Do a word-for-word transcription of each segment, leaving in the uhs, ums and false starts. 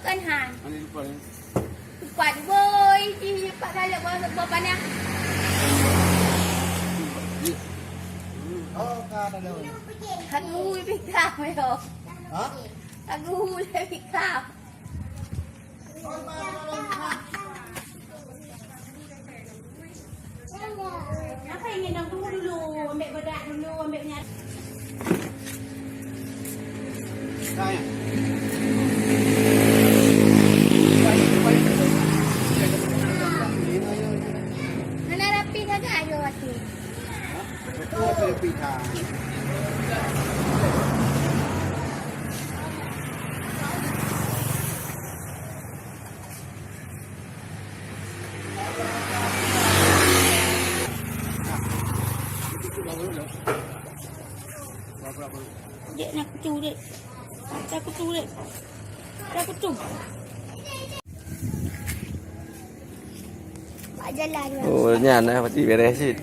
Kan han. Mana lupa ni? Lupa di boy, di pak galak bawa bawa panah. Oh, ka ada daun. Aku lebih kau yo. Ha? Aku lebih kau. Apa yang gendong? Tunggu dulu, ambil bedak dulu, ambil minyak. Mana rapi sangat ayo waktu. Dek, nak kutu, dek. Nak kutu, dek. Nak kutu. Bak jalan, ya. Oh, nyan, eh, pasti beres cit.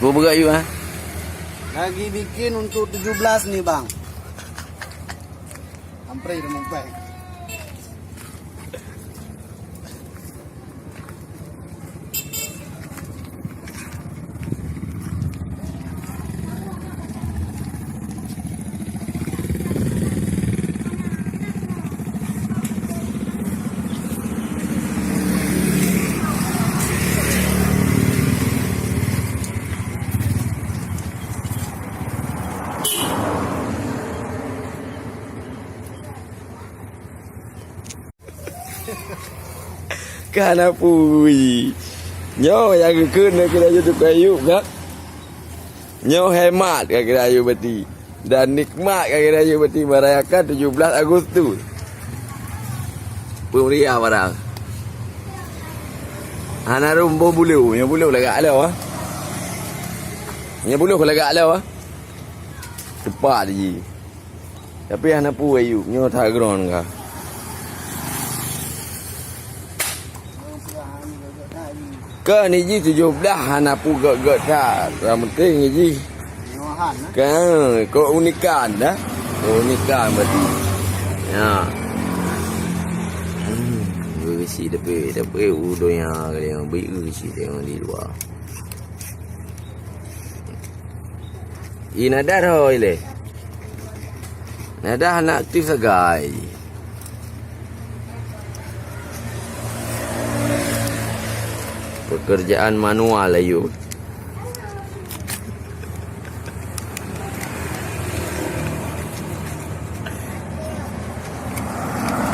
Dua beurayuh, ha? Lagi bikin untuk tujuh belas ni, Bang. Hampir dah sampai. Kana pui. Nyoe nyang geukheun lé keu laju tukang Ayub ka. Nyoe hemat ka keu laju bati. Dan nikmat ka keu laju bati merayakan tujuh belas Agustus. Peumeriah barang. Hana rumoh bulu, nyoe bulu lagak aloe, ah. Nyoe bulu lagak aloe, ah. Cepat ji. Tapi hana peue Ayub, nyoe that groen ka. Kan iji tujoh blaih hana peue gét-gét that. Yang penting iji. Kan keunikan dah. Keunikan berarti. Ya. Hmm, beusi tapi tapi u donya kali yang beu si tengok di luar. Ih, Nadar hôi lé. Nadar hana aktif sagai. Pekerjaan manual, Ayub.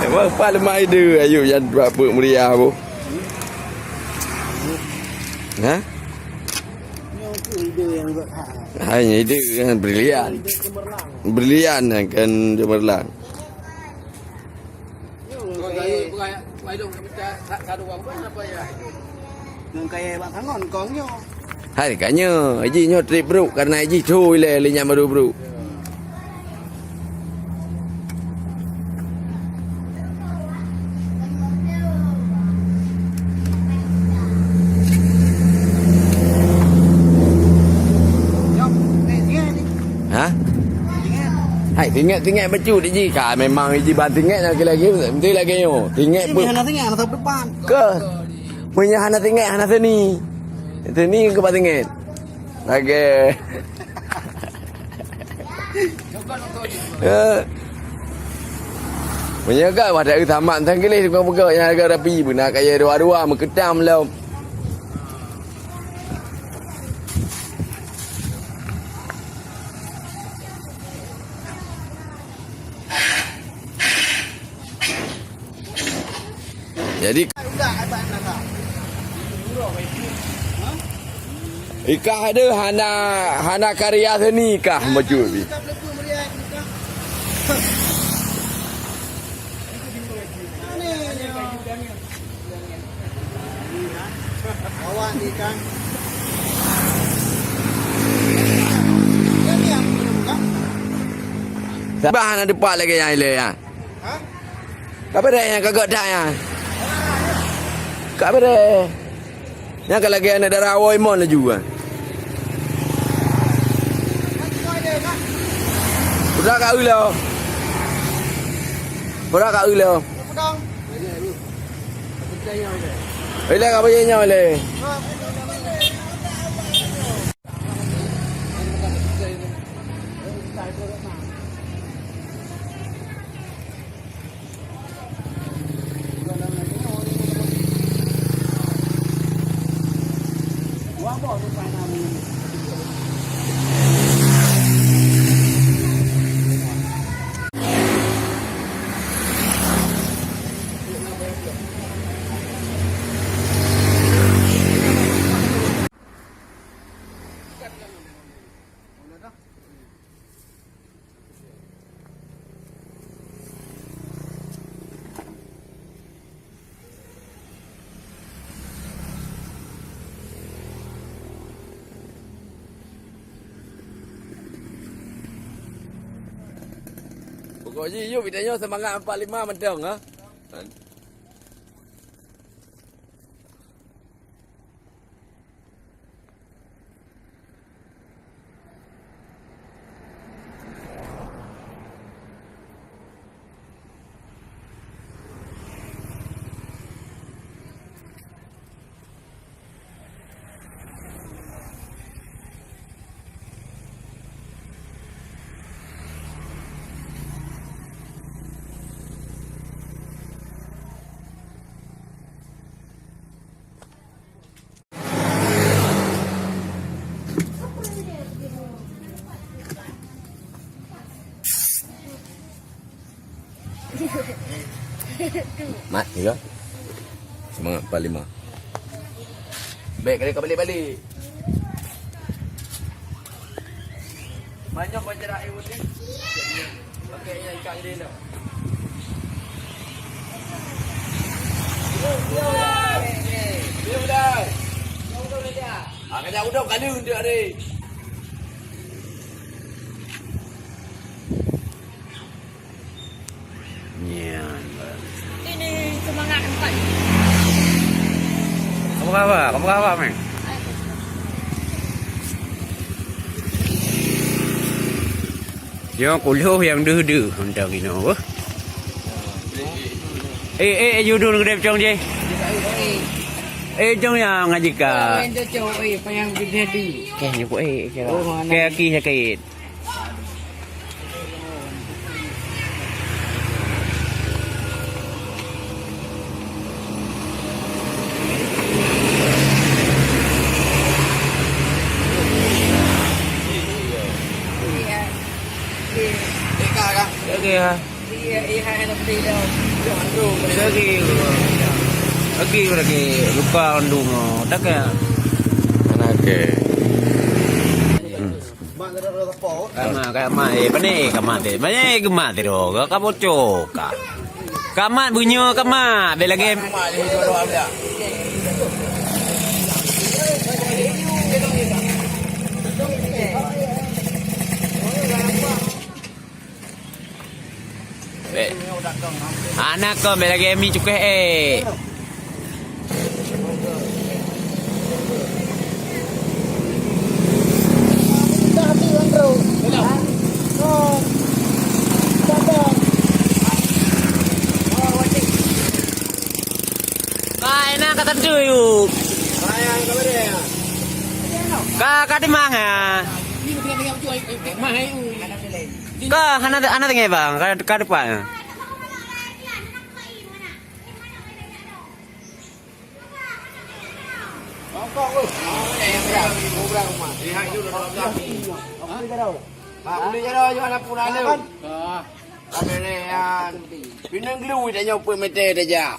Memang pat leumah ide, Ayub, nyan buat peuet meriah boh. Ha? Nyoe tu ide nyang gét that. Hai, ide kan brilian. Ide cemerlang. Brilian kan cemerlang. Nyoe kayèe. Nyoe kayèe bak sangon kong nyoe. Hai, ka nyoe. Iji nyoe trép brôk, karena iji tho ilèe lé nyan baru brôk. Ha? Hai, tinggai-tinggai bacut iji ka memang iji ban tinggai lagi-lagi mesti lagi nyoe. Tinggai pun. Hana tinggai, hana depan. Ke? Punya hana tinggai, hana seni. Seni ke ba tinggai. Lagi. Eh. Meunyoe ka watèe tamat tanggiléh tukang peugah nyang hareuga rapi beuna kayèe dua-dua meukeutang lom. Jadi, ikah ada hana, hana karya seni kah meucut. Awak ni kan. Sabah na depak lagèe nyang ilèe nyan. Ha? Ka beureh nyang ka gèt that nyan. Ka beureh. Nyan ka lagèe aneuk dara awai mon laju kan. Udah ka eu lom. Udah ka eu lom. Ilèe ka bajèe nyoe lé. Pokok jih yuk, kita nyoe seumangat empat lima mantong, ha? Mat, tiga. Semangat empat lima. Baik, kali kau balik-balik. Banyak baca dah, eh, boleh. Pakai yang ikat gede tu. Belum dah. Ah, kena udop kali untuk hari. Nyan. Ini semangat empat. Kamu kah apa? Kamu kah apa, Meng? Nyoe kuloh nyang deuh-deuh mantong inoe. Eh, eh, eh, judul gede pecong je. Eh, pecong nyang ngaji ka. Keh nyepuk, eh, kira. Keh aki sakit. Okey, ha. Lagi, lagi, lagi lupa mandum. Tak ya? Mana ke? Kama, kama, eh, pane kama teh. Pane kama teh doh. Ka boco ka. Kama bunyo kama. Be lagi. Eh. Anak kau bela game ni cukup eh. Ka enak ka tentu yuk. Ka, ka dimang ya. Ka hana, hana tengah bang, ka, ka depan. Pinang glue tanyoe peuet meter tajak.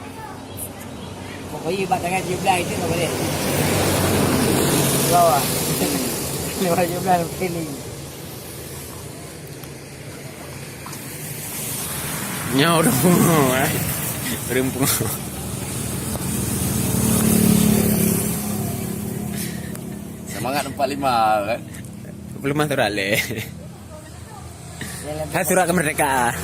Pokoknya bak tangan tujuh belas itu tak boleh. Bawah. Lewat tujuh belas kali. Nyoe ureueng pungo, eh. Ureueng pungo. Semangat empat lima, kan? Empat lima surat leh. Hai surat kemerdekaan.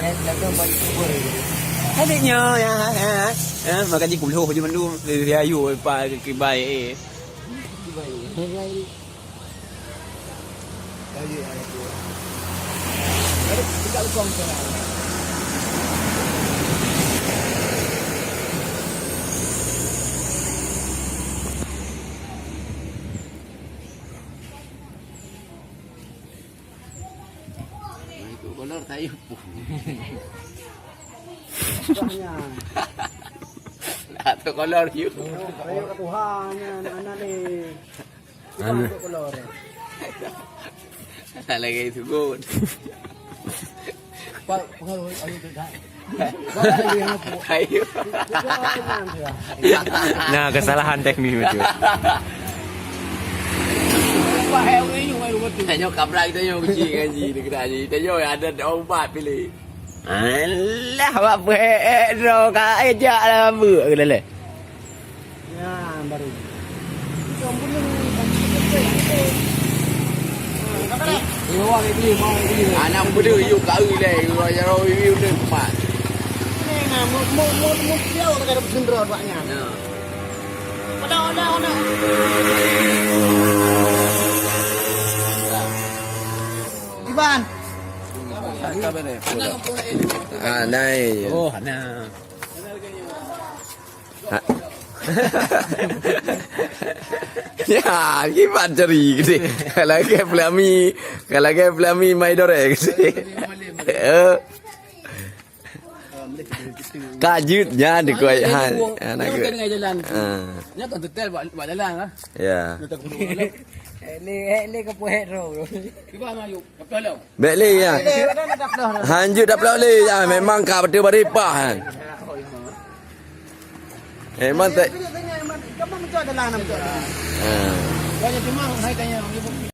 Hai nyoe, ya, ya, ya. Maka jih kuloh je mandum. Ya, yu, pa, kibai, eh. Itu kolor tayu. Atau kolor yuk. Tayu ke Tuhan, anak-anak ni. Alah. Alah, lagi sugut. Pak, pengaruh ayu tu dah. Ayu. Nah, kesalahan teknis betul. Pak, hai orang ini, orang rumah tu. Tanya kabrak kita yang kecil ngaji, dia kena ngaji. Tanya ada ubat pilih. Alah, awak peuhek-hek droe ka ejak lam beuk ke dalam. Ya, baru. Anak muda yuk kawin leh, yuk jaroe wiwi udah tepat. Ni nah, mu mu mu mu siau tak ada berjendera buatnya. Ya. Ada ada ada. Iban. Ah, naik. Oh, nah. Ha. Ya, kiban cari gitu. Kalau ke pelami, kalau ke pelami mai dorek gitu. Eh. Kajut nya dikuai han. Anak ke. Nya kan tetel buat buat jalan lah. Ya. Ele ele ke pohet ro. Kiban ayu. Bèk lé ya. Hanjeuet daploh lé ya, memang ka beutôi baripah kan. Memang tak. Ha.